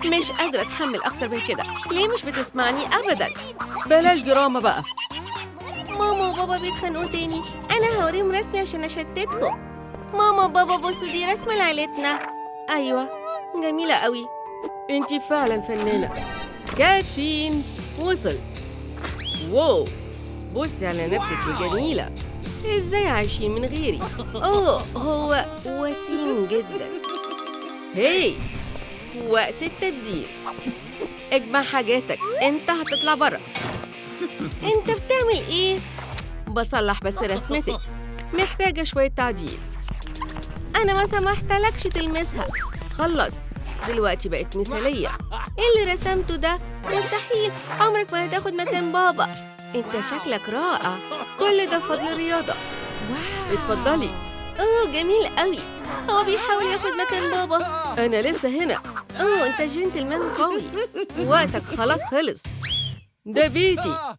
مش قادرة أتحمل أكتر من كده. ليه مش بتسمعني أبدا؟ بلاش دراما بقى. ماما وبابا بيتخانقوا تاني. أنا هوريهم رسمي عشان أشتتهم. ماما وبابا بصوا، دي رسمة لعيلتنا. أيوة جميلة قوي. انتي فعلا فنانة. كاتفين وصل. wow، بصي على نفسك يا جميلة. ازاي عايشين من غيري؟ اوه هو وسيم جدا. هاي، وقت التبديل. اجمع حاجاتك، انت هتطلع برا. انت بتعمل ايه؟ بصلح بس رسمتك، محتاجة شوية تعديل. انا ما سمحتلكش تلمسها. خلصت، دلوقتي بقت مثالية. ايه اللي رسمته ده؟ مستحيل، عمرك ما هتاخد مكان بابا. انت شكلك رائع. كل ده بفضل الرياضة. اتفضلي. اوه جميل قوي. هو بيحاول ياخد مكان بابا. انا لسه هنا. اوه انت جنتلمان قوي. وقتك خلاص خلص. ده بيتي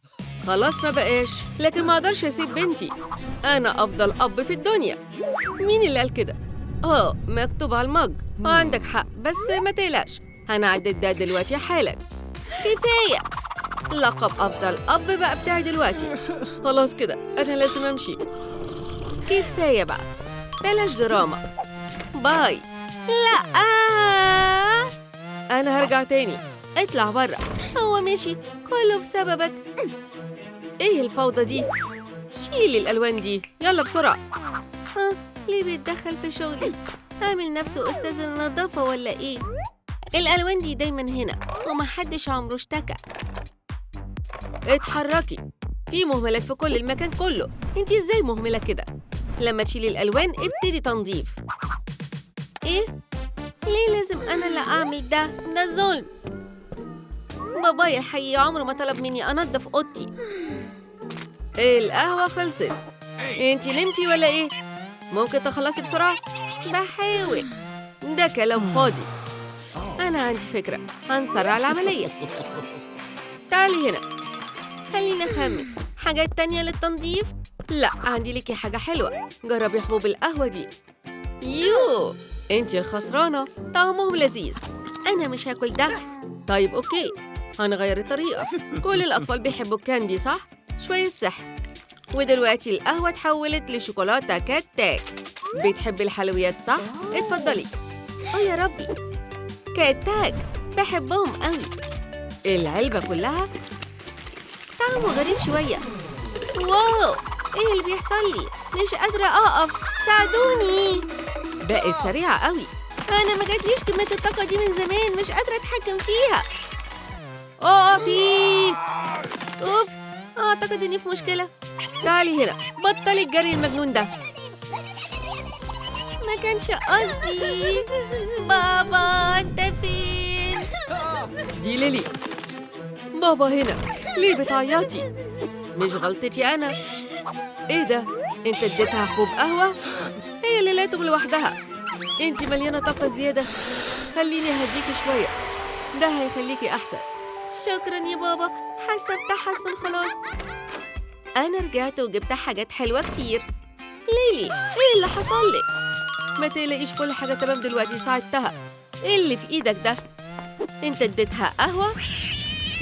خلاص ما بقاش، لكن ما اقدرش اسيب بنتي. انا افضل اب في الدنيا. مين اللي قال كده؟ مكتوب على المج. عندك حق، بس ما تقلقش، هنعدل ده دلوقتي حالا. كفايه، لقب افضل اب بقى بتاعي دلوقتي. خلاص كده انا لازم امشي. كفايه بقى، بلاش دراما. باي. لا انا هرجع تاني. اطلع بره. هو مشي، كله بسببك. ايه الفوضى دي؟ شيلي الالوان دي، يلا بسرعه. ليه بيتدخل في شغلي؟ عامل نفسه استاذ النظافه ولا ايه؟ الالوان دي دايما هنا ومحدش عمره اشتكى. اتحركي، في مهملات في كل المكان كله. انتي ازاي مهمله كده؟ لما تشيلي الالوان ابتدي تنظيف. ايه؟ ليه لازم انا اللي اعمل ده؟ ده ظلم. بابايا الحقيقي عمره ما طلب مني انظف اوضتي. القهوه خلصت. انتي نمتي ولا ايه؟ ممكن تخلصي بسرعه؟ بحاول. ده كلام فاضي. انا عندي فكره، هنسرع العمليه. تعالي هنا، خلينا نخمن حاجات تانية للتنظيف. لا، عندي ليكي حاجة حلوة. جربي حبوب القهوة دي. يو، انتي الخسرانة. طعمهم لذيذ. أنا مش هاكل ده. طيب okay، هنغير الطريقة. كل الأطفال بيحبوا ال candy صح؟ شوية سحر. ودلوقتي القهوة اتحولت لشوكولاتة كاتاك. بتحبي الحلويات صح؟ اتفضلي. أوه يا ربي، كاتاك بحبهم قوي. العلبة كلها. طعمه غريب شوية. wow، ايه اللي بيحصل لي؟ مش قادرة أقف، ساعدوني. بقت سريعة قوي. أنا ما جاتليش كمية الطاقة دي من زمان، مش قادرة أتحكم فيها. أقفي. oops، أعتقد إني في مشكلة. تعالي هنا، بطلي الجري المجنون ده. ما كانش قصدي. بابا أنت فين؟ دي ليلي. بابا هنا. ليه بتعيطي؟ مش غلطتي أنا. إيه ده؟ أنت اديتها حبوب قهوة؟ هي اللي لقيتهم لوحدها. أنت مليانة طاقة زيادة. خليني أهديكي شوية، ده هيخليكي أحسن. شكرا يا بابا، حاسة بتحسن خلاص. أنا رجعت وجبت حاجات حلوة كتير. ليلي، إيه اللي حصل لك؟ ما تقلقيش، كل حاجة تمام دلوقتي، ساعدتها. إيه اللي في إيدك ده؟ أنت اديتها قهوة؟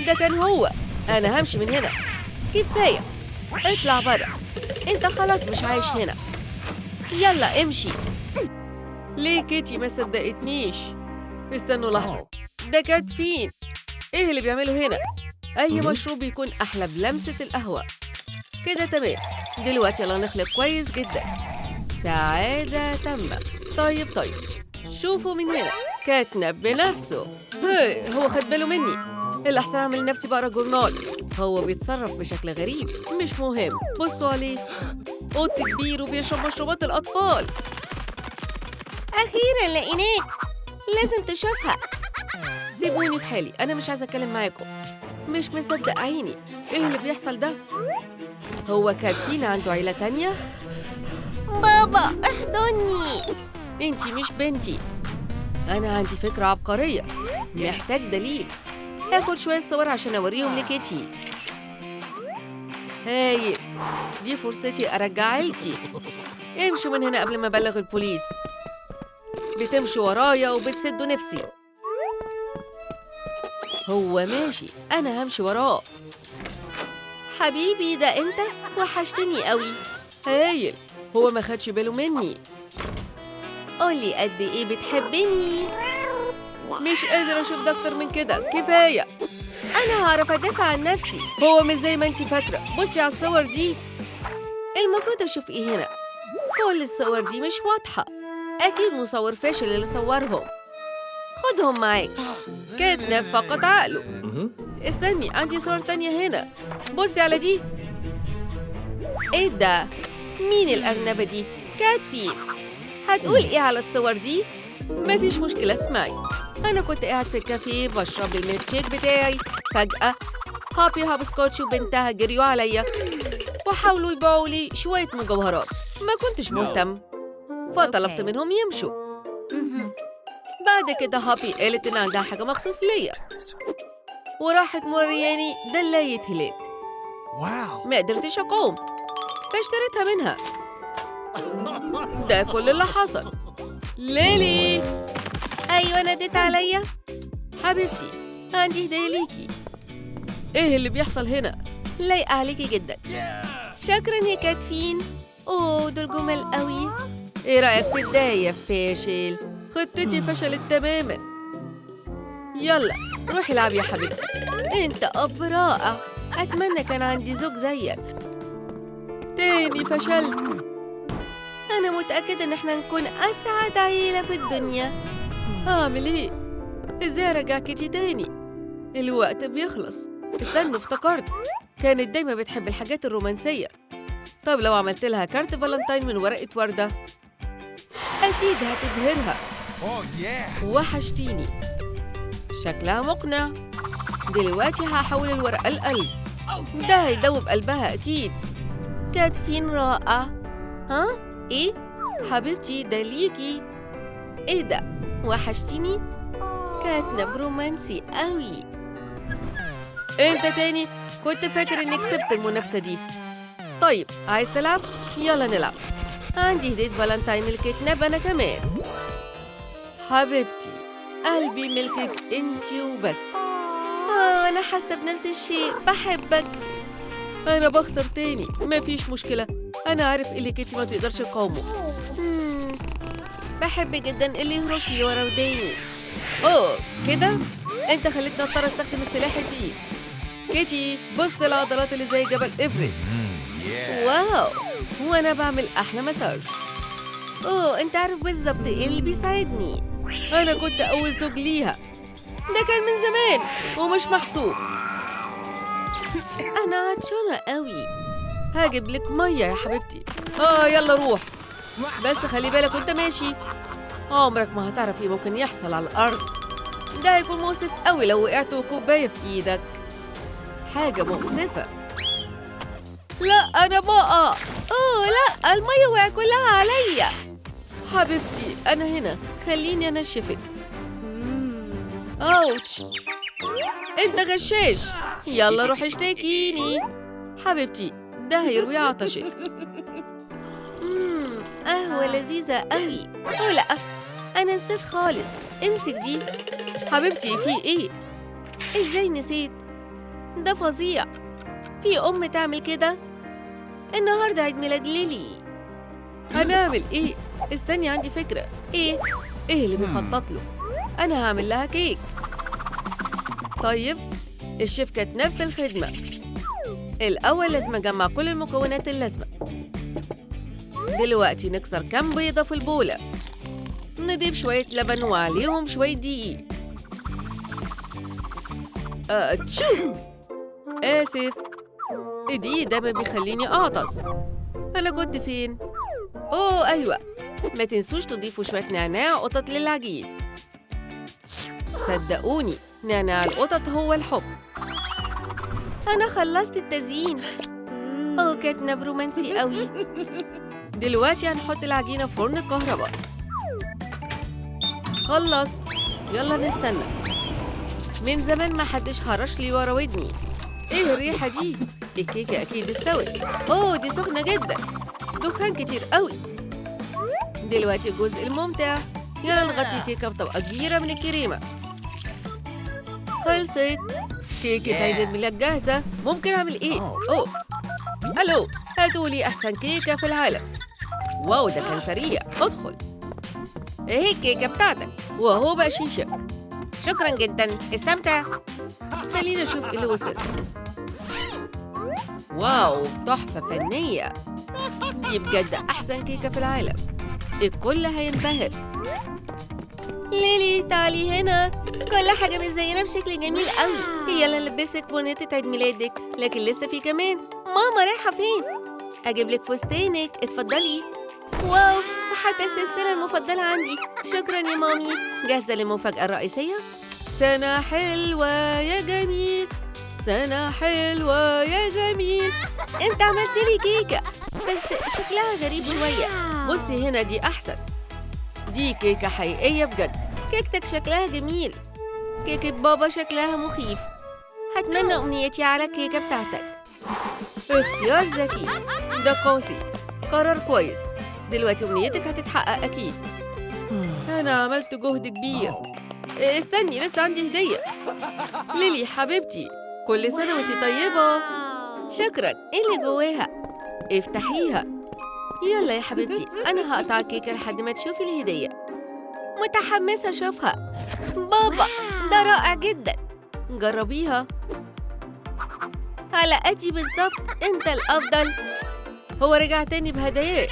ده كان هو. أنا همشي من هنا. كفاية، اطلع برا. أنت خلاص مش عايش هنا. يلا امشي. ليه كيتي ما صدقتنيش؟ استنوا لحظة، ده كات فين؟ إيه اللي بيعمله هنا؟ أي مشروب بيكون أحلى بلمسة القهوة. كده تمام. دلوقتي يلا نخلط كويس جدا. سعادة تامة. طيب، شوفوا من هنا، كاتنب بنفسه. هو خد باله مني. الأحسن أعمل نفسي بقرا جورنال. هو بيتصرف بشكل غريب. مش مهم، بصوا عليه. قط كبير وبيشرب مشروبات الأطفال. أخيرا لقيناك، لازم تشوفها. سيبوني في حالي، أنا مش عايزة أتكلم معاكم. مش مصدق عيني، إيه اللي بيحصل ده؟ هو كاتفين عنده عيلة تانية؟ بابا احضني. انتي مش بنتي. أنا عندي فكرة عبقرية، محتاج دليل. هاخد شوية صور عشان أوريهم لكيتي. هايل، دي فرصتي أرجع عيلتي. امشوا من هنا قبل ما أبلغ البوليس. بتمشوا ورايا وبتسدوا نفسي. هو ماشي، أنا همشي وراه. حبيبي ده أنت؟ وحشتني قوي. هايل، هو ما خدش باله مني. قولي قد إيه بتحبني. مش قادر أشوف ده أكتر من كده، كفاية. أنا هعرف أدافع عن نفسي. هو مش زي ما أنتي فاكرة. بصي على الصور دي. المفروض أشوف إيه هنا؟ كل الصور دي مش واضحة. أكيد مصور فاشل اللي صورهم. خدهم معاك. كاتناب فقد عقله. استني، عندي صور تانية هنا. بصي على دي. إيه ده؟ مين الأرنبة دي؟ كاتفين. هتقول إيه على الصور دي؟ مفيش مشكلة، اسمعي. أنا كنت قاعد في الكافيه بشرب الميلك شيك بتاعي، فجأة هابي هابسكوتش وبنتها جريوا عليا وحاولوا يبيعوا لي شوية مجوهرات. ما كنتش مهتم، فطلبت منهم يمشوا. بعد كده هابي قالت إن عندها حاجة مخصوص ليا، وراحت مورياني دلاية هلال. ما قدرتش أقوم فاشتريتها منها. ده كل اللي حصل. ليلي. أيوة ناديت عليا. حبيبتي عندي هدية ليكي. إيه اللي بيحصل هنا؟ لايقة عليكي جدا. شكرا يا كاتفين. أوه دول جمال قوي. إيه رأيك في ده يا فاشل؟ خطتي فشلت تماما. يلا روحي العبي يا حبيبتي. أنت أب رائع، أتمنى كان عندي زوج زيك. تاني فشلت. أنا متأكدة إن إحنا نكون أسعد عيلة في الدنيا. أعمل إيه؟ إزاي أرجع كيتي تاني؟ الوقت بيخلص. استنوا، افتكرت، كانت دايما بتحب الحاجات الرومانسية. طب لو عملت لها كارت فالنتاين من ورقة وردة أكيد هتبهرها. وحشتيني. شكلها مقنع. دلوقتي هحول الورقة لقلب. ده هيدوب قلبها أكيد. كاتفين رائع. ها؟ إيه؟ حبيبتي ده ليكي. إيه ده؟ وحشتيني؟ كاتنب رومانسي قوي. إنت تاني؟ كنت فاكر إني كسبت المنافسة دي. طيب عايز تلعب؟ يلا نلعب. عندي هدية فالنتاين الكتنب أنا كمان. حبيبتي قلبي ملكك انتي وبس. أنا حاسة بنفس الشيء، بحبك. أنا بخسر تاني، مفيش مشكلة. أنا عارف اللي كيتي ما تقدرش تقاومه. بحب جدا اللي يهرش لي ورا وداني. أوه كده؟ أنت خليتني أضطر أستخدم السلاح التقيل. كيتي بص العضلات اللي زي جبل إيفرست. wow، وأنا بعمل أحلى مساج. أوه أنت عارف بالظبط إيه اللي بيساعدني. أنا كنت أول زوج ليها. ده كان من زمان ومش محسوب. أنا عطشانة قوي. هجيب لك مية يا حبيبتي. يلا روح، بس خلي بالك وانت ماشي. عمرك ما هتعرف ايه ممكن يحصل على الأرض. ده هيكون مؤسف قوي لو وقعت وكوباية في إيدك. حاجة مؤسفة. لا أنا بقع. أوه لا، المية وقع كلها عليا. حبيبتي أنا هنا، خليني أنشفك. أوتش، أنت غشاش. يلا روح اشتكيني. حبيبتي ده هيروي عطشك. قهوة لذيذة قوي. أوه لا، أنا نسيت خالص. امسك دي. حبيبتي في إيه؟ إزاي نسيت؟ ده فظيع. في أم تعمل كده؟ النهاردة عيد ميلاد ليلي. هنعمل إيه؟ استني عندي فكرة. إيه؟ إيه اللي بيخطط له؟ أنا هعمل لها كيك. طيب الشيف كاتناب في الخدمة. الأول لازم أجمع كل المكونات اللازمة. دلوقتي نكسر كام بيضة في البولة. نضيف شوية لبن وعليهم شوية دقيق. أتشو، آسف، الدقيق ده ما بيخليني أعطس. أنا كنت فين؟ أوه أيوة، ما تنسوش تضيفوا شوية نعناع قطط للعجين. صدقوني نعناع القطط هو الحب. أنا خلصت التزيين. أوه كاتنب رومانسي قوي. دلوقتي هنحط العجينة في فرن الكهرباء. خلصت، يلا نستنى. من زمان ما حدش هرش لي ورا ودني. ايه الريحة دي؟ الكيكة أكيد استوت. أوه دي سخنة جدا، دخان كتير قوي. دلوقتي الجزء الممتع. يلا نغطي الكيكة بطبقة كبيرة من الكريمة. خلص. خلصت. كيكة عيد الميلاد جاهزة. ممكن أعمل إيه؟ أوه، ألو، هاتولي أحسن كيكة في العالم. wow، ده كان سريع. ادخل. إيه الكيكة بتاعتك؟ وهو بقى شيشك. شكرا جدا، استمتع. خلينا نشوف إيه اللي وصل. wow، تحفة فنية. دي بجد أحسن كيكة في العالم. الكل هينبهر. ليلي تعالي هنا، كل حاجة متزينة بشكل جميل قوي. يلا نلبسك بونيتة عيد ميلادك، لكن لسه في كمان. ماما رايحة فين؟ أجيب لك فستانك، اتفضلي. wow، وحتى السلسلة المفضلة عندي. شكرا يا مامي. جاهزة للمفاجأة الرئيسية؟ سنة حلوة يا جميل، سنة حلوة يا جميل. انت عملت لي كيكة بس شكلها غريب شوية. بصي هنا، دي أحسن. دي كيكة حقيقية بجد. كيكتك شكلها جميل. كيكة بابا شكلها مخيف. هتمنى أمنيتي على الكيكة بتاعتك. اختيار ذكي، ده قاسي. قرار كويس. دلوقتي أمنيتك هتتحقق أكيد. أنا عملت جهد كبير. استني، لسه عندي هدية. ليلي حبيبتي، كل سنة وانتي طيبة. شكرا. إيه اللي جواها؟ افتحيها. يلا يا حبيبتي، أنا هقطع الكيكة لحد ما تشوفي الهدية. متحمسة أشوفها. بابا، ده رائع جدا. جربيها. على قدي بالظبط، أنت الأفضل. هو رجع تاني بهداياه،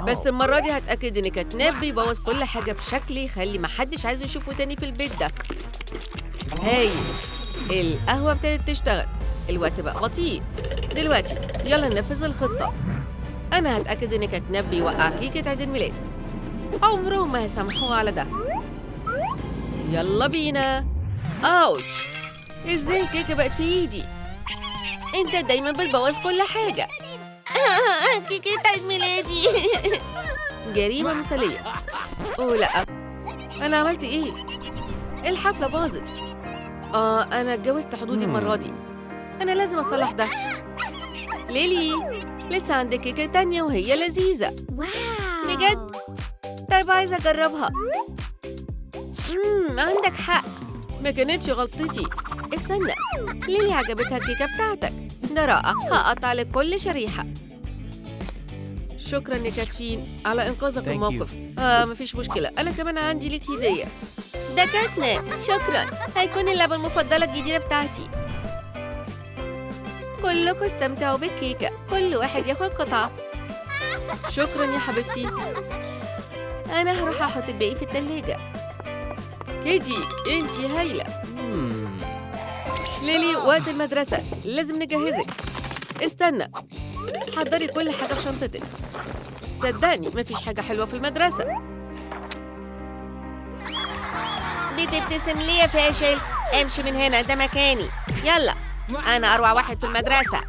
بس المرة دي هتأكد إن كاتناب بيبوظ كل حاجة بشكل يخلي محدش عايز يشوفه تاني في البيت ده. هايل، القهوة ابتدت تشتغل. الوقت بقى بطيء دلوقتي. يلا ننفذ الخطة. أنا هتأكد إن كاتناب بيوقع كيكة عيد الميلاد. عمرهم ما هيسامحوه على ده. يلا بينا. أوتش، إزاي الكيكة بقت في إيدي؟ أنت دايما بتبوظ كل حاجة. كيكة عيد ميلادي. جريمة مثالية. أوه لأ، أنا عملت إيه؟ الحفلة باظت. أنا اتجوزت حدودي المرة دي. أنا لازم أصلح ده. ليلي، لسه عندك كيكة تانية وهي لذيذة. بجد؟ طيب عايزة أجربها. عندك حق، ما كانتش غلطتي. استنى، ليلي عجبتها الكيكة بتاعتك. ده رائع، هقطع لك كل شريحة. شكرا يا كاتفين على إنقاذك الموقف. مفيش مشكلة، أنا كمان عندي ليك هدية. ده كاتناب، شكرا. هيكون اللعبة المفضلة الجديدة بتاعتي. كلكم استمتعوا بالكيكة، كل واحد ياخد قطعة. شكرا يا حبيبتي. أنا هروح أحط الباقي في التلاجة. كيدي، انتي هايلة. ليلي، وقت المدرسة، لازم نجهزك. استنى، حضري كل حاجة في شنطتك. صدقني مفيش حاجة حلوة في المدرسة. بتبتسم ليه يا فاشل؟ امشي من هنا، ده مكاني. يلا، أنا أروع واحد في المدرسة.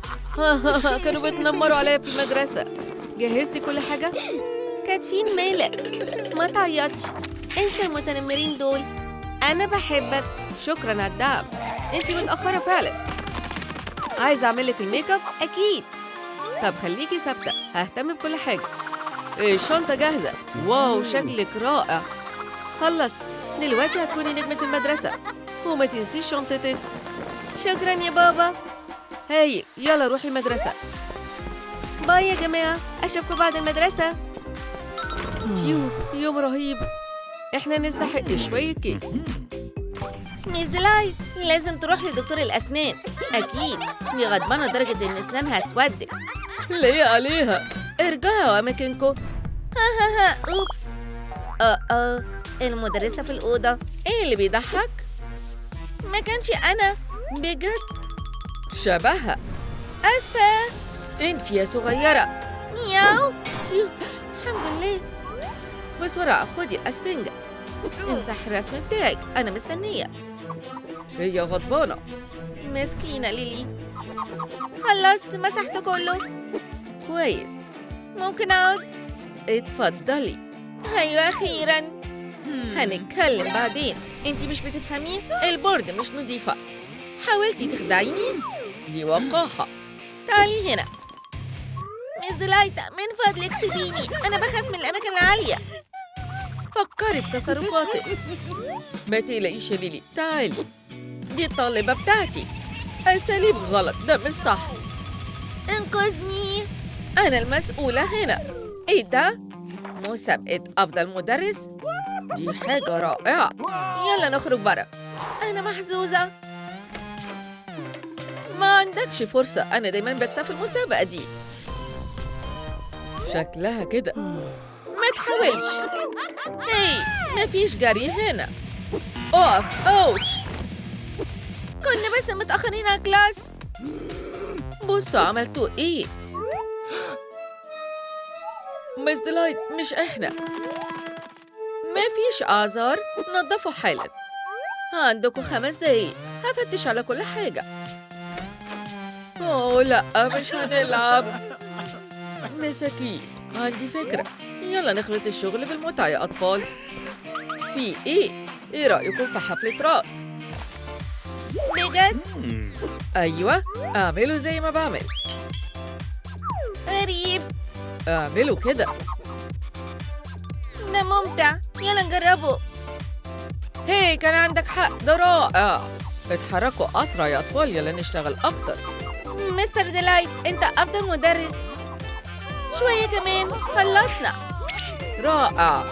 كانوا بيتنمروا عليا في المدرسة. جهزتي كل حاجة؟ كاتفين مالك؟ ما تعيطش، انسى المتنمرين دول. أنا بحبك. شكرا على الدعم. انتي متأخرة فعلا. عايزة أعملك ال make up؟ أكيد. طب خليكي ثابتة، ههتم بكل حاجة. الشنطة جاهزة. wow، شكلك رائع. خلصت، دلوقتي هتكوني نجمة المدرسة. وما تنسيش شنطتك. شكرا يا بابا. هايل، يلا روحي المدرسة. bye يا جماعة، أشوفكم بعد المدرسة. يو، يوم رهيب. احنا نستحق شوية كيك. ميس ديلايت، لازم تروح لدكتور الأسنان. أكيد، دي غضبانة لدرجة إن أسنانها اسودت. ليه عليها؟ ارجعوا أماكنكم. ها ها ها، oops. المدرسة في الأوضة. إيه اللي بيضحك؟ ما كانش أنا، بجد. شبهها. أسفة. أنت يا صغيرة. مياو. الحمد لله. بسرعة خدي الأسفنجة. امسح الرسم بتاعك، أنا مستنية. هي غضبانة. مسكينة ليلي. خلصت، مسحته كله. كويس. ممكن أقعد؟ اتفضلي. أيوة أخيراً. هنتكلم بعدين. انتي مش بتفهمي؟ ال board مش نظيفة. حاولتي تخدعيني؟ دي وقاحة. تعالي هنا مس ديلايتا، من فضلك سيبيني، أنا بخاف من الأماكن العالية. فكري في تصرفاتك. ما تقلقيش يا ليلي، تعالي. دي الطالبة بتاعتي. أساليب غلط، ده مش صح. انقذني، أنا المسؤولة هنا. إيه ده؟ مسابقة أفضل مدرس؟ دي حاجة رائعة. يلا نخرج برا. أنا محظوظة. ما عندكش فرصة، أنا دايما بكسب في المسابقة دي. شكلها كده. ما تحاولش. هاي، مفيش جري هنا. أقف. ouch. كنا بس متأخرين على class. بصوا عملتوا إيه؟ مس ديلايت مش إحنا. مفيش أعذار، نظفوا حالا. عندكم 5 دقايق، هفتش على كل حاجة. أوه لأ، مش هنلعب. مساكين، عندي فكرة. يلا نخلط الشغل بالمتعة يا أطفال. في إيه؟ إيه رأيكم في حفلة رقص؟ بجد؟ أيوة، اعملوا زي ما بعمل. غريب. اعملوا كده. ده ممتع، يلا نجربه. هي كان عندك حق، ده رائع. اتحركوا أسرع يا أطفال، يلا نشتغل أكتر. مستر ديلايت، أنت أفضل مدرس. شوية كمان، خلصنا. رائع.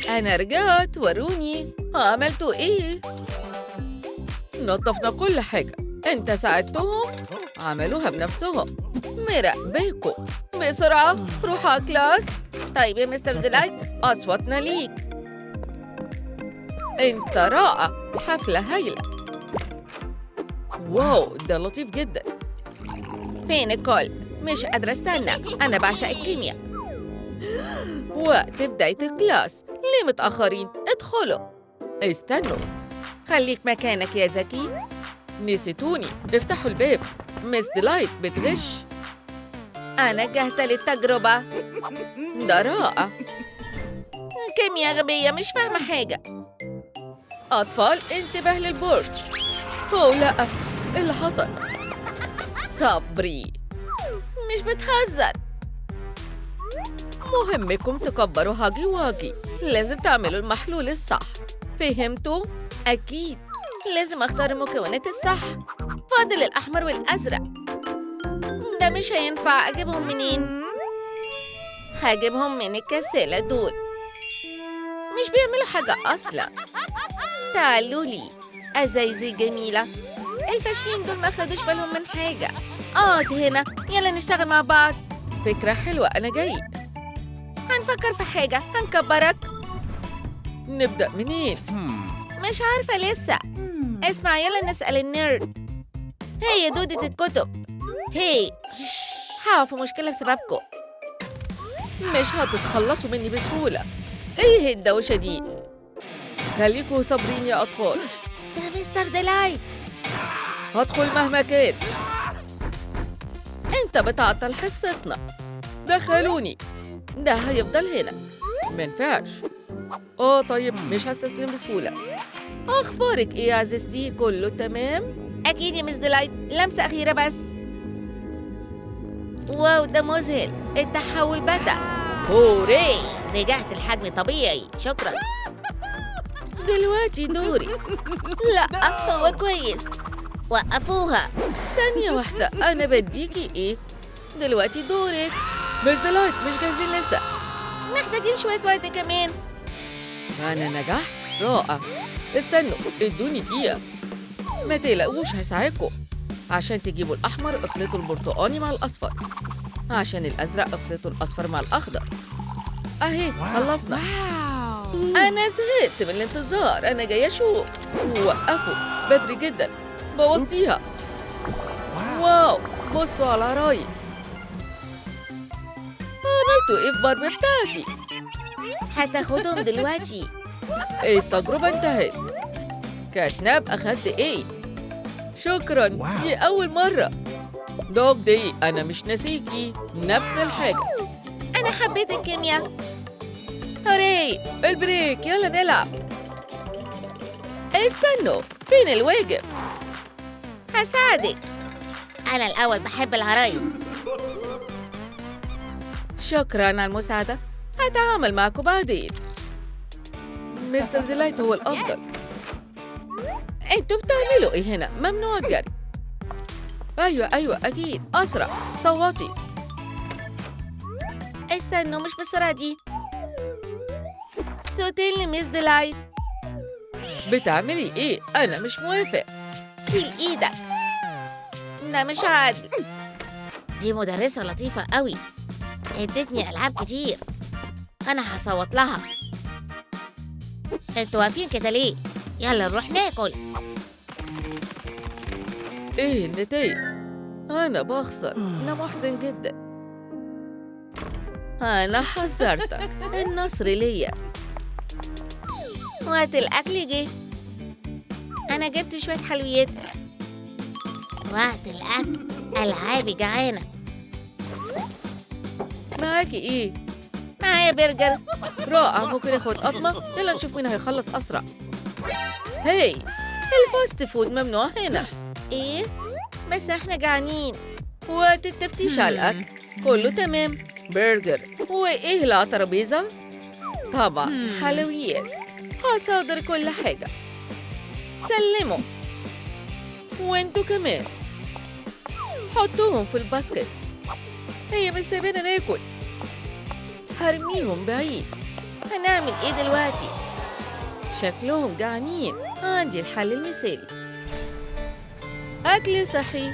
أنا رجعت، وروني عملتوا إيه؟ نظفنا كل حاجة. أنت ساعدتهم؟ عملوها بنفسهم. مراقباكم. بسرعة روحوا على class. طيب يا مستر ديلايت، أصواتنا ليك. أنت رائع، حفلة هايلة. wow، ده لطيف جدا. فين الكل؟ مش قادرة استنى، أنا بعشق الكيمياء. وقت بداية ال class، ليه متأخرين؟ ادخلوا. استنوا، خليك مكانك يا زكي. نسيتوني، افتحوا الباب. مس ديلايت بتغش. أنا جاهزة للتجربة. ده رائع. كيمياء غبية، مش فاهمة حاجة. أطفال، انتباه لل board. أوه لأ، إيه اللي حصل؟ صبري، مش بتهزر. مهمكم تكبروا هاجي واجي. لازم تعملوا المحلول الصح، فهمتوا؟ أكيد لازم أختار المكونات الصح. فاضل الأحمر والأزرق. ده مش هينفع، أجيبهم منين؟ هجيبهم من الكسالة دول، مش بيعملوا حاجة أصلا. تعالوا لي أزايزي جميلة. الفاشلين دول ما خدوش بالهم من حاجة. اقعد هنا، يلا نشتغل مع بعض. فكرة حلوة، أنا جاي. هنفكر في حاجة، هنكبرك. نبدأ منين؟ مش عارفة لسه. اسمع، يلا نسأل ال nerd. هي دودة الكتب. هي هقع في مشكلة بسببكم. مش هتتخلصوا مني بسهولة. ايه الدوشة دي؟ خليكوا صابرين يا أطفال. ده مستر ديلايت. هدخل مهما كان. انت بتعطل حصتنا. دخلوني. ده هيفضل هنا، منفعش. طيب، مش هستسلم بسهولة. أخبارك إيه يا عزيزتي؟ كله تمام؟ أكيد يا مس ديلايت، لمسة أخيرة بس. wow، ده مذهل، التحول بدأ. hooray، رجعت الحجم طبيعي، شكرا. دلوقتي دوري. لا، هو كويس. وقفوها. ثانية واحدة، أنا بديكي إيه؟ دلوقتي دورك. مس ديلايت، مش جاهزين لسه، محتاجين شوية وقت كمان. أنا نجحت، رائع. استنوا، ادوني دقيقة. ما تقلقوش، هساعدكم. عشان تجيبوا الأحمر اخلطوا البرتقاني مع الأصفر، عشان الأزرق اخلطوا الأصفر مع الأخضر. أهي خلصنا. أنا زهقت من الانتظار، أنا جاية أشوف. وقفوا بدري جدا، بوظتيها. wow، بصوا على العرايس. عملتوا إيه في باربي بتاعتي؟ هتاخدهم دلوقتي. التجربة انتهت. كاتناب أخدت إيه؟ شكراً، دي أول مرة. دوج دي، أنا مش ناسيكي. نفس الحاجة. أنا حبيت الكيمياء. hooray، ال break، يلا نلعب. استنوا، فين الواجب؟ هساعدك. أنا الأول بحب العرايس. شكراً على المساعدة، هتعامل معكم بعدين. مستر ديلايت هو الأفضل. انتوا بتعملوا ايه هنا؟ ممنوع الجري. ايوه ايوه اكيد، اسرع، صوتي. استنوا، مش بالسرعة دي. صوتين لميس ديلايت. بتعملي ايه؟ انا مش موافق. شيل ايدك، ده مش عادل. دي مدرسة لطيفة قوي، ادتني ألعاب كتير. أنا هصوت لها. انتوا واقفين كده ليه؟ يلا نروح ناكل. ايه النتائج؟ أنا بخسر، ده محزن جدا. أنا حذرتك، النصر ليا. وقت الأكل جه. أنا جبت شوية حلويات. وقت الأكل، ألعابي جعانة. معاكي إيه؟ معايا برجر. رائع، ممكن آخد قطمة؟ يلا نشوف مين هيخلص أسرع. هاي، ال fast food ممنوع هنا. إيه؟ بس إحنا جعانين. وقت التفتيش على الأكل كله تمام. برجر، وإيه اللي على الترابيزة؟ طبعا حلويات. هصادر كل حاجة. سلموا. وانتوا كمان حطوهم في ال basket. هي مش سايبانا ناكل. هرميهم بعيد. هنعمل ايه دلوقتي؟ شكلهم جعانين. عندي الحل المثالي. أكل صحي.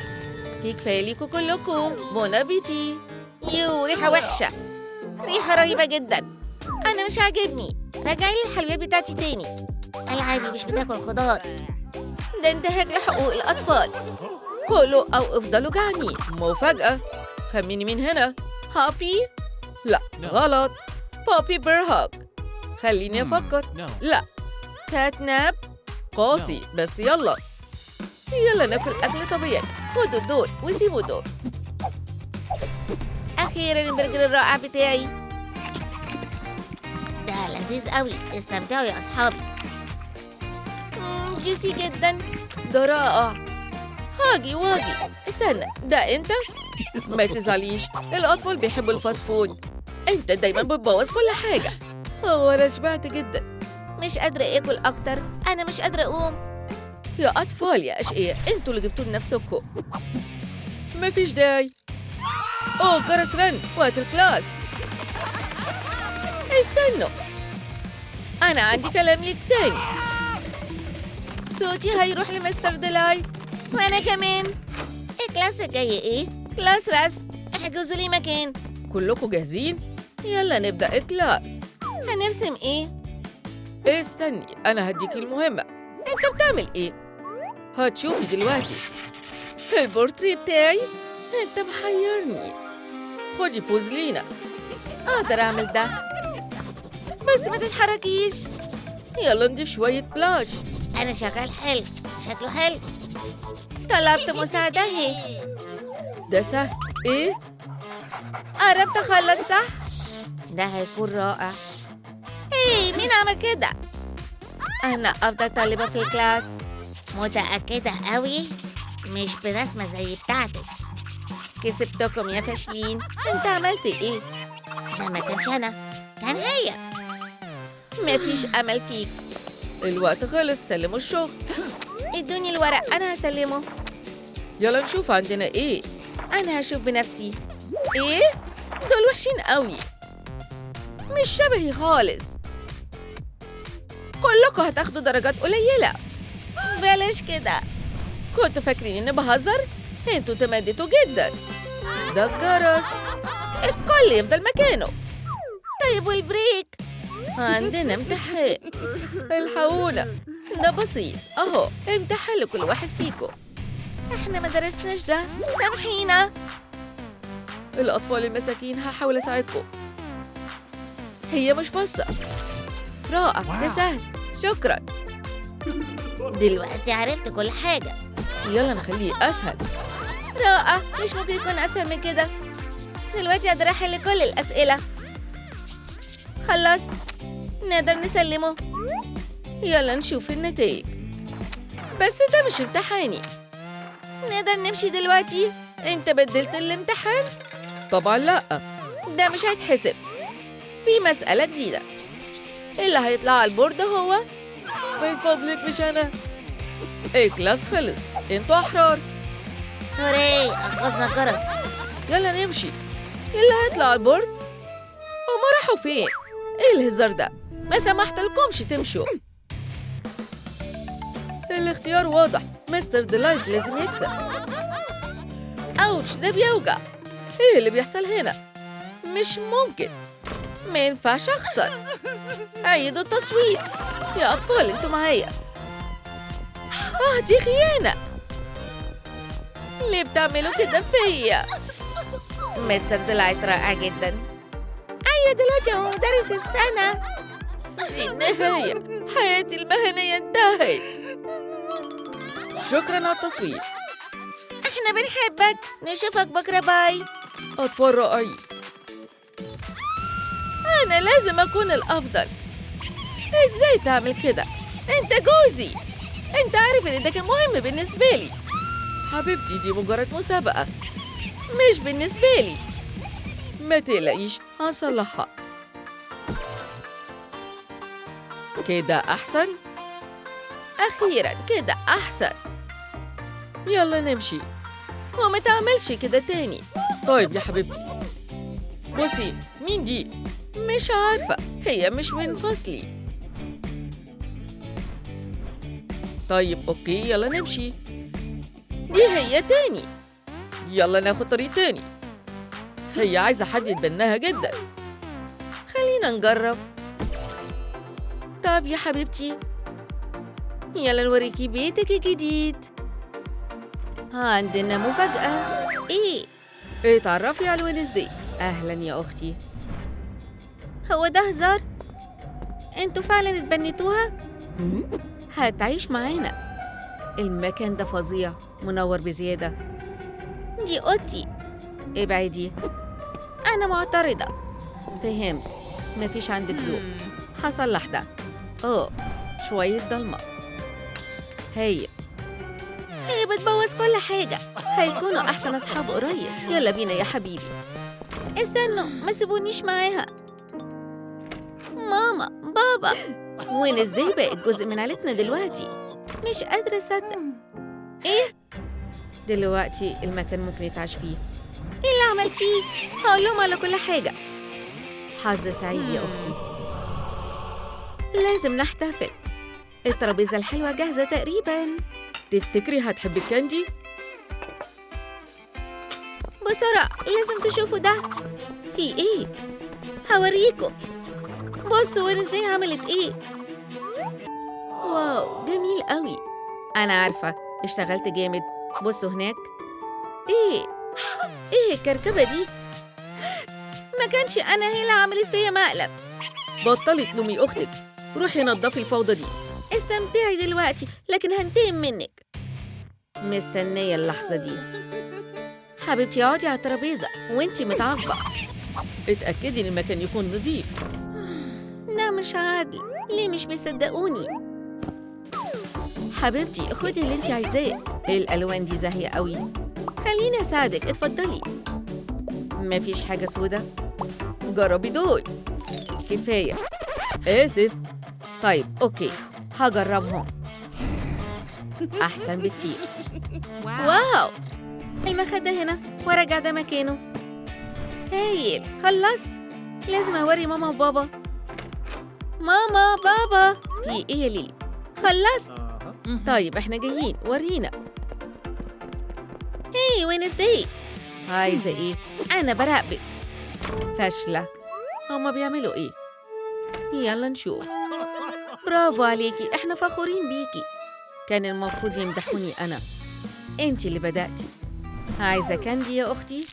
في كفاية ليكوا كلكم. bon appétit. يو، ريحة وحشة، ريحة رهيبة جدا. أنا مش عاجبني. راجعي لي الحلويات بتاعتي تاني. ألعابي مش بتاكل خضار. ده انتهاك لحقوق الأطفال. كلوا أو افضلوا جعانين. مفاجأة. خميني مين هنا؟ هابي؟ لا غلط. بوبي بيرهاج. خليني أفكر. لا. كاتناب؟ قاسي بس يلا. يلا ناكل أكل طبيعي. خدوا دول وسيبوا دول. أخيرا البرجر الرائع بتاعي. ده لذيذ قوي، استمتعوا يا أصحابي. juicy جدا. ده رائع. هاجي واجي. استنى، ده أنت؟ ما تزعليش، الأطفال بيحبوا ال fast food. أنت دايما بتبوظ كل حاجة. هو أنا شبعت جدا، مش قادرة آكل أكتر. أنا مش قادرة أقوم. يا أطفال يا أشقياء، أنتوا اللي جبتوا لنفسكم. مفيش داعي. أوه، جرس رن، وقت ال class. استنوا، أنا عندي كلام ليك تاني. صوتي هيروح لمستر ديلايت. وأنا كمان. ال class الجاي إيه؟ class رسم. احجزوا لي مكان. كلكم جاهزين؟ يلا نبدأ ال class. هنرسم إيه؟ استني، أنا هديكي المهمة. أنت بتعمل إيه؟ هتشوفي دلوقتي. البورتري بتاعي؟ أنت محيرني. خدي pose لينا. أقدر أعمل ده، بس ما تتحركيش. يلا نضيف شوية blush. أنا شغال حلو، شكله حلو. طلبت مساعدة اهي. ده سهل. إيه؟ قربت أخلص صح؟ ده هيكون رائع. إيه، مين عمل كده؟ أنا أفضل طالبة في ال class. متأكدة قوي؟ مش برسمة زي بتاعتك. كسبتكم يا فاشلين. أنت عملت إيه؟ ده ما كانش أنا، كان هي. مفيش أمل فيك. الوقت خلص، سلموا الشغل. ادوني الورق، أنا هسلمه. يلا نشوف عندنا إيه. أنا هشوف بنفسي. إيه؟ دول وحشين قوي، مش شبهي خالص. كلكم هتاخدوا درجات قليلة. بلاش كده. كنتوا فاكرين إني بهزر؟ انتوا تمدتوا جدا. ده الجرس، الكل يفضل مكانه. طيب والبريك؟ عندنا امتحان، الحقونا. ده بسيط اهو، امتحان لكل واحد فيكم. احنا ما درسناش ده، سامحينا. الأطفال المساكين، هحاول أساعدكم. هي مش باصة. رائع، ده سهل، شكرا. دلوقتي عرفت كل حاجة. يلا نخليه أسهل. رائع، مش ممكن يكون أسهل من كده. دلوقتي أقدر أحل كل الأسئلة. خلصت، نقدر نسلمه. يلا نشوف النتائج. بس ده مش امتحاني. نقدر نمشي دلوقتي؟ انت بدلت الامتحان؟ طبعا لا، ده مش هيتحسب. في مسألة جديدة. اللي هيطلع على ال board هو، من فضلك مش أنا. ال class خلص، انتوا أحرار. hooray، أنقذنا الجرس. يلا نمشي. يلا هطلع على ال board. هما راحوا فين؟ ايه الهزار ده؟ ما سمحتلكمش تمشوا. الاختيار واضح، مستر ديلايت لازم يكسب. ouch، ده بيوجع. ايه اللي بيحصل هنا؟ مش ممكن، ما ينفعش اخسر. عيدوا التصويت يا اطفال، انتوا معايا. دي خيانة، ليه بتعملوا كده فيا؟ مستر ديلايت رائع جدا. ايوه دلوقتي هو مدرس السنة. دي النهاية، حياتي المهنية انتهت. شكرا على التصويت. احنا بنحبك، نشوفك بكرة، باي. أطفال رائعين. أنا لازم أكون الأفضل. إزاي تعمل كده؟ أنت جوزي، أنت عارف إن ده كان مهم بالنسبة لي. حبيبتي دي مجرد مسابقة، مش بالنسبة لي. ما تقلقيش، هنصلحها. كده أحسن؟ أخيراً كده أحسن. يلا نمشي، وما تعملش كده تاني. طيب يا حبيبتي. بصي، مين دي؟ مش عارفة، هي مش من فصلي. طيب okay، يلا نمشي. دي هي تاني. يلا ناخد طريق تاني. هي عايزة حد يتبناها جدا. خلينا نجرب. طب يا حبيبتي، يلا نوريكي بيتك الجديد. عندنا مفاجأة. ايه؟ اتعرفي على وينزداي. أهلا يا أختي. هو ده هزار؟ انتوا فعلا اتبنيتوها؟ هتعيش معانا. المكان ده فظيع، منور بزيادة. دي أوضتي. ابعدي، أنا معترضة. فهمت، مفيش عندك ذوق. هصلح ده. شوية ضلمة. هي بتبوظ كل حاجة. هيكونوا أحسن أصحاب قريب. يلا بينا يا حبيبي. استنوا، ما سيبونيش معاها. ماما، بابا، وينزداي بقت جزء من عيلتنا دلوقتي. مش قادرة أصدق. إيه؟ دلوقتي المكان ممكن يتعاش فيه. إيه اللي عملتيه؟ هقول لهم على كل حاجة. حظ سعيد يا أختي. لازم نحتفل. الترابيزة الحلوة جاهزة تقريباً. تفتكري هتحبي الكاندي؟ بسرعة، لازم تشوفوا ده. في إيه؟ هوريكم. بصوا وينزداي عملت إيه. واو، جميل قوي. أنا عارفة، اشتغلت جامد. بصوا هناك. إيه؟ إيه الكركبة دي؟ ما كانش أنا هي اللي عملت فيا مقلب. بطلي تلومي أختك، روحي نضفي الفوضى دي. استمتعي دلوقتي، لكن هنتقم منك. مستنية اللحظة دي. حبيبتي اقعدي على الترابيزة وانتي متعاقبة. اتأكدي ان المكان يكون نظيف. ده مش عادل، ليه مش بيصدقوني؟ حبيبتي خدي اللي انتي عايزاه. الألوان دي زاهية قوي. خليني أساعدك، اتفضلي. مفيش حاجة سودة؟ جربي دول. كفاية. آسف. طيب okay، هجربهم. أحسن بكتير. wow، المخدة هنا وارجع ده مكانه. هايل، خلصت. لازم أوري ماما وبابا. ماما، بابا، في إيه يا ليلي؟ خلصت. طيب احنا جايين، ورينا. هاي وينزداي، عايزة إيه؟ أنا براقبك. فاشلة. هما بيعملوا إيه؟ يلا نشوف. برافو عليكي، احنا فخورين بيكي. كان المفروض يمدحوني أنا. انتي اللي بدأتي. عايزة candy يا أختي؟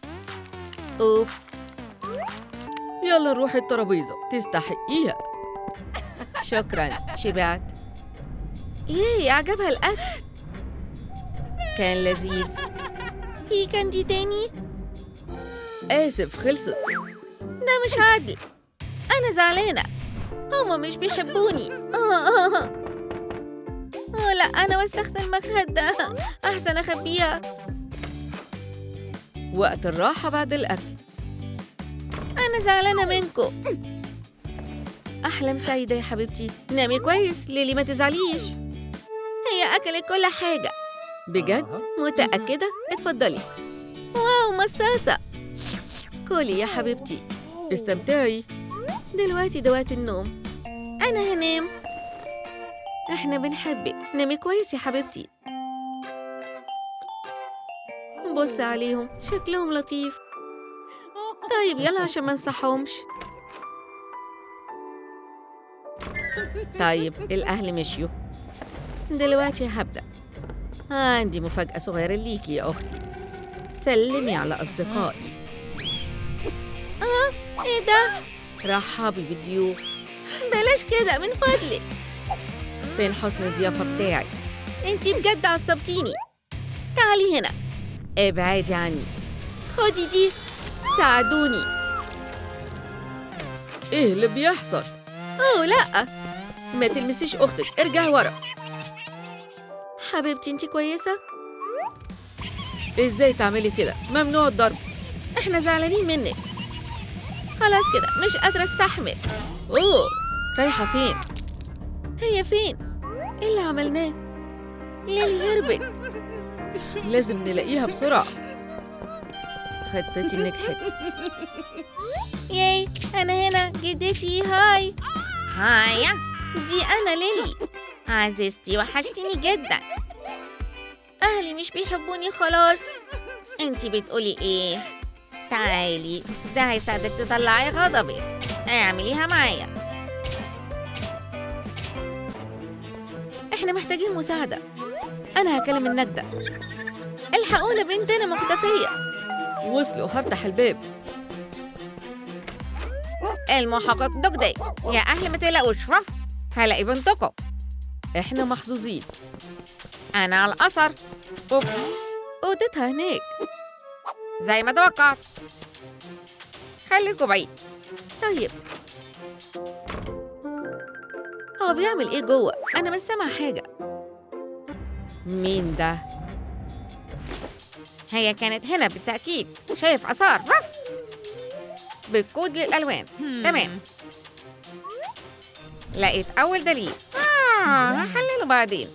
oops. يلا نروح الترابيزة، تستحقيها. شكراً، شبعت. yay، عجبها الأكل. كان لذيذ. في candy تاني؟ آسف، خلصت. ده مش عادل، أنا زعلانة. هما مش بيحبوني. لا، أنا وسخت المخدة. أحسن أخبيها. وقت الراحة بعد الأكل. أنا زعلانة منكم. أحلام سعيدة يا حبيبتي، نامي كويس ليلي، ما تزعليش. هي أكلت كل حاجة. بجد؟ متأكدة؟ اتفضلي. واو، مصاصة. كلي يا حبيبتي، استمتعي. دلوقتي ده وقت النوم، أنا هنام. احنا بنحبك، نامي كويس يا حبيبتي. بص عليهم، شكلهم لطيف. طيب يلا عشان ما نصحهمش. طيب الأهل مشيوا، دلوقتي هبدأ. عندي مفاجأة صغيرة ليكي يا أختي. سلمي على أصدقائي. إيه ده؟ رحبي بالضيوف. بلاش كده من فضلك. فين حسن الضيافة بتاعك؟ انتي بجد عصبتيني. تعالي هنا. ابعدي عني. خدي دي. ساعدوني. ايه اللي بيحصل؟ أوه لأ، ما تلمسيش أختك، ارجعي ورا. حبيبتي انتي كويسة؟ ازاي تعملي كده؟ ممنوع الضرب. احنا زعلانين منك. خلاص كده مش قادرة استحمل. اوه، رايحة فين؟ هي فين؟ ايه اللي عملناه؟ ليلي هربت. لازم نلاقيها بسرعة. خطتي نجحت. yay، أنا هنا جدتي. hi hi، دي أنا ليلي. عزيزتي وحشتيني جدا. أهلي مش بيحبوني خلاص. انتي بتقولي ايه؟ تعالي، ده هيساعدك تطلعي غضبك. اعمليها معايا. احنا محتاجين مساعدة. أنا هكلم النجدة. الحقونا، بنتنا مختفية. وصلوا، هفتح الباب. المحقق دوج داي. يا أهل ما تقلقوش، هلاقي بنتكم. احنا محظوظين. أنا على الأثر. أوبس، أوضتها هناك زي ما توقعت. خليكوا بعيد. طيب هو بيعمل ايه جوه؟ أنا مش سامعة حاجة. مين ده؟ هي كانت هنا بالتأكيد. شايف آثار بالكود للألوان. تمام، لقيت أول دليل. هحلله بعدين.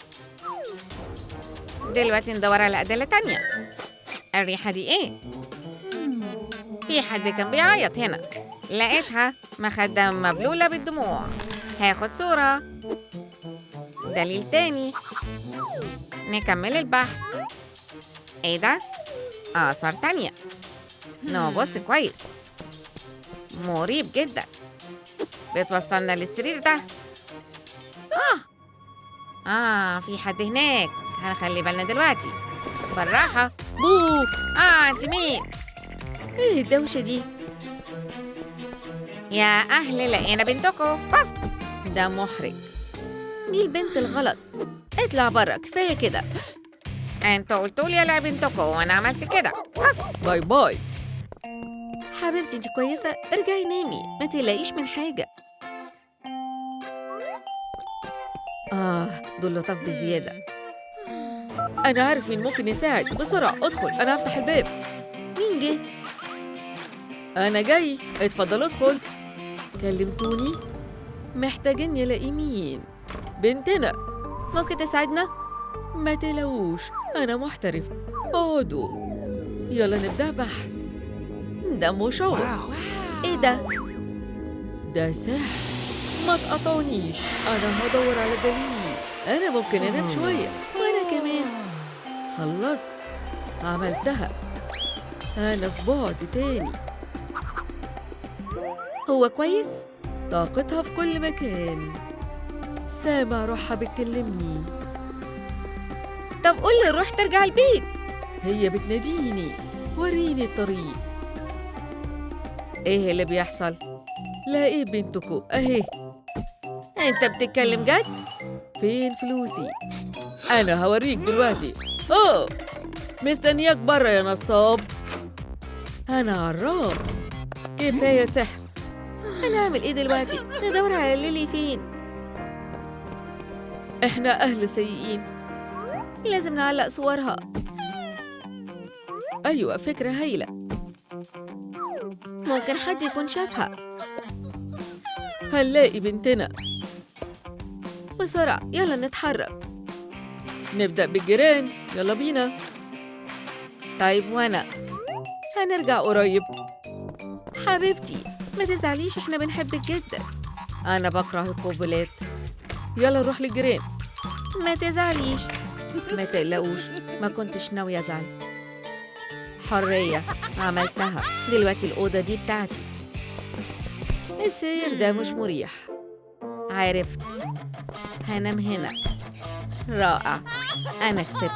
دلوقتي ندور على أدلة تانية. الريحة دي إيه؟ في حد كان بيعيط هنا. لقيتها، مخدة مبلولة بالدموع. هاخد صورة. دليل تاني. نكمل البحث. إيه ده؟ آثار تانية. نبص كويس. مريب جدا. بتوصلنا للسرير ده. في حد هناك. هنخلي بالنا دلوقتي. بالراحة. بو. انت مين؟ ايه الدوشة دي؟ يا أهل لقينا بنتكم. ده محرج. دي البنت الغلط. اطلع برا، كفاية كده. انتوا قلتوا لي الاقي بنتكم وانا عملت كده. bye bye. حبيبتي انت كويسة؟ ارجعي نامي، ما تقلقيش من حاجة. دول لطاف بزيادة. أنا عارف مين ممكن يساعد. بسرعة ادخل، أنا هفتح الباب. مين جه؟ أنا جاي، اتفضل ادخل. كلمتوني؟ محتاجين نلاقي مين؟ بنتنا. ممكن تساعدنا؟ ما تقلقوش، أنا محترف. اقعدوا، يلا نبدأ بحث. ده مشوق. إيه ده؟ ده سحر. ما تقطعونيش، أنا هدور على دليل. أنا ممكن أنام شوية. وأنا كمان. خلصت، عملتها. أنا في بعد تاني. هو كويس؟ طاقتها في كل مكان. سامع روحها بتكلمني. طب قول للروح ترجع البيت. هي بتناديني، وريني الطريق. ايه اللي بيحصل؟ لاقي بنتكو اهي. انت بتتكلم جد؟ فين فلوسي؟ انا هوريك دلوقتي. اوه، مستنياك بره يا نصاب. انا عراب. كفايه سحر. هنعمل ايه دلوقتي؟ ندور على ليلي فين؟ احنا اهل سيئين. لازم نعلق صورها. ايوه، فكره هايله. ممكن حد يكون شافها. هنلاقي بنتنا. بسرعة، يلا نتحرك. نبدأ بالجيران، يلا بينا. طيب وأنا هنرجع قريب. حبيبتي ما تزعليش، احنا بنحبك جدا. أنا بكره القبلات. يلا نروح للجيران. ما تزعليش، ما تقلقوش، ما كنتش ناوية أزعل. حرية عملتها، دلوقتي الأوضة دي بتاعتي. السرير ده مش مريح. عرفت، هنام هنا. رائع، أنا كسبت.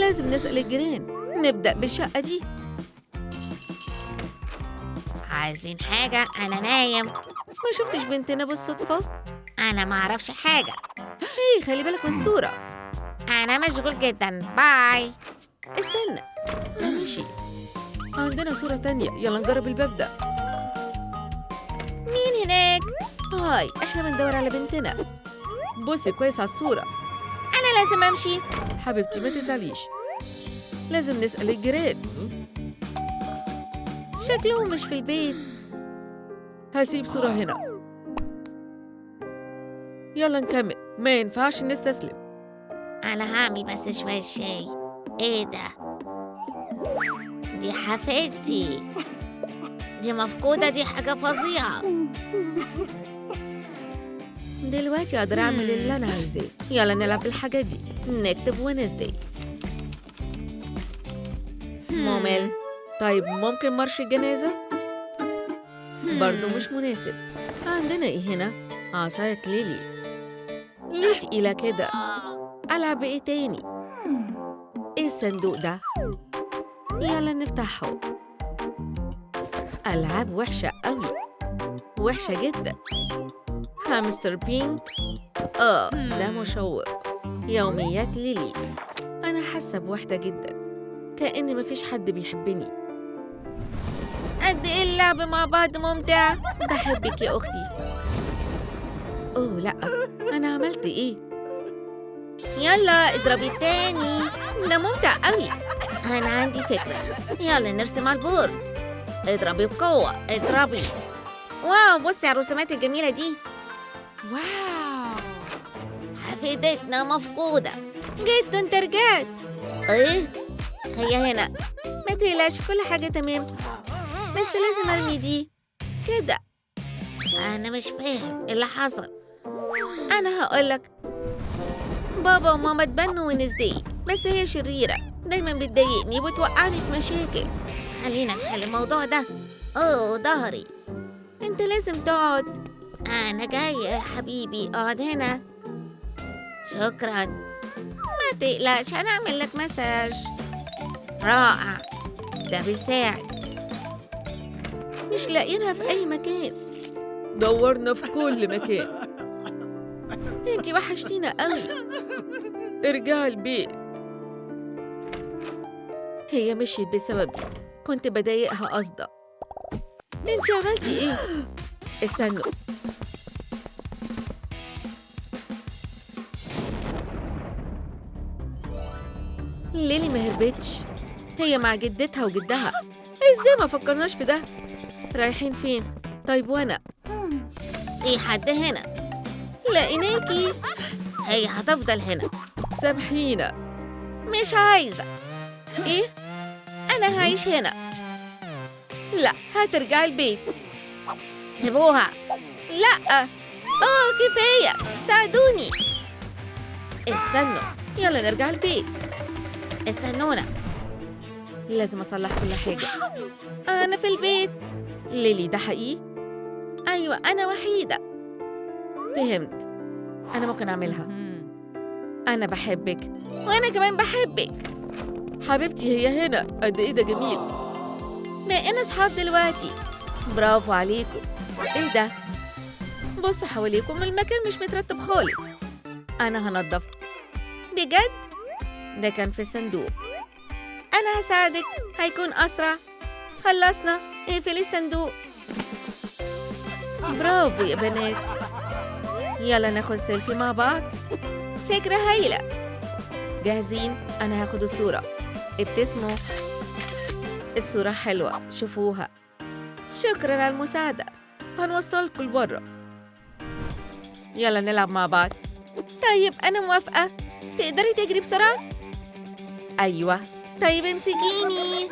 لازم نسأل الجيران. نبدأ بالشقة دي. عايزين حاجة؟ أنا نايم. ما شفتش بنتنا بالصدفة؟ أنا ما أعرفش حاجة. إيه، خلي بالك من الصورة. أنا مشغول جدا، باي. استنى، ماشي. عندنا صورة تانية، يلا نجرب الباب ده. مين هناك؟ هاي، احنا بندور على بنتنا. بصي كويس على الصورة. أنا لازم أمشي. حبيبتي ما تزعليش، لازم نسأل الجيران. شكلهم مش في البيت. هسيب صورة هنا. يلا نكمل، ما ينفعش نستسلم. أنا هعمل بس شوية شاي. إيه ده؟ دي حفيدتي، دي مفقودة، دي حاجة فظيعة. دلوقتي أقدر أعمل اللي أنا عايزاه. يلا نلعب بالحاجات دي. نكتب وينزداي. ممل. طيب ممكن مرش الجنازة؟ برضو مش مناسب. عندنا إيه هنا؟ عصاية ليلي. ليه تقيلة كده؟ ألعب إيه تاني؟ إيه الصندوق ده؟ يلا نفتحه. ألعاب وحشة قوي، وحشة جدا. هامستر بينك. ده مشوق. يوميات ليلي. أنا حاسة بوحدة جدا، كأن مفيش حد بيحبني. قد إيه اللعب مع بعض ممتع. بحبك يا أختي. أوه لأ، أنا عملت إيه؟ يلا اضربي تاني، ده ممتع قوي. أنا عندي فكرة، يلا نرسم على ال board. اضربي بقوة، اضربي. wow، بصي على الرسومات الجميلة دي. wow، حفيدتنا مفقودة. جد انت رجعت؟ ايه، هي هنا. ما تقلقش، كل حاجة تمام، بس لازم ارمي دي كده. أنا مش فاهم اللي حصل. أنا هقولك. بابا وماما اتبنوا وينزداي، بس هي شريرة، دايما بتضايقني وبتوقعني في مشاكل. خلينا نحل الموضوع ده. أوه ظهري. انت لازم تقعد. أنا جاية يا حبيبي، اقعد هنا. شكرا. ما تقلقش، أنا أعمل لك مساج. رائع، ده بيساعد. مش لاقيينها في أي مكان. دورنا في كل مكان. انتي وحشتينا قوي. ارجعي البيت. هي مشيت بسببي، كنت بضايقها قصدا. انتي عملتي ايه؟ استنوا، ليلي ما هربتش، هي مع جدتها وجدها. ازاي ما فكرناش في ده؟ رايحين فين؟ طيب وانا؟ في حد هنا. لقيناكي. هي هتفضل هنا. سامحينا. مش عايزة. ايه؟ انا هعيش هنا. لا، هترجعي البيت. سيبوها. لا، كفاية، ساعدوني. استنوا، يلا نرجع البيت. استنونا، لازم اصلح كل حاجة. انا في البيت. ليلي ده حقيقي؟ ايوه، انا وحيدة. فهمت، انا ممكن اعملها. انا بحبك. وانا كمان بحبك حبيبتي. هي هنا. قد ايه ده جميل. بقينا اصحاب دلوقتي. برافو عليكم. ايه ده؟ بصوا حواليكم، المكان مش مترتب خالص. انا هنضف. بجد؟ ده كان في الصندوق. انا هساعدك، هيكون اسرع. خلصنا، اقفلي الصندوق. برافو يا بنات. يلا ناخد سيلفي مع بعض. فكرة هايلة. جاهزين؟ أنا هاخد الصورة. ابتسموا، الصورة حلوة، شوفوها. شكرا على المساعدة، هنوصلكوا لبره. يلا نلعب مع بعض. طيب أنا موافقة. تقدري تجري بسرعة؟ أيوة. طيب امسكيني.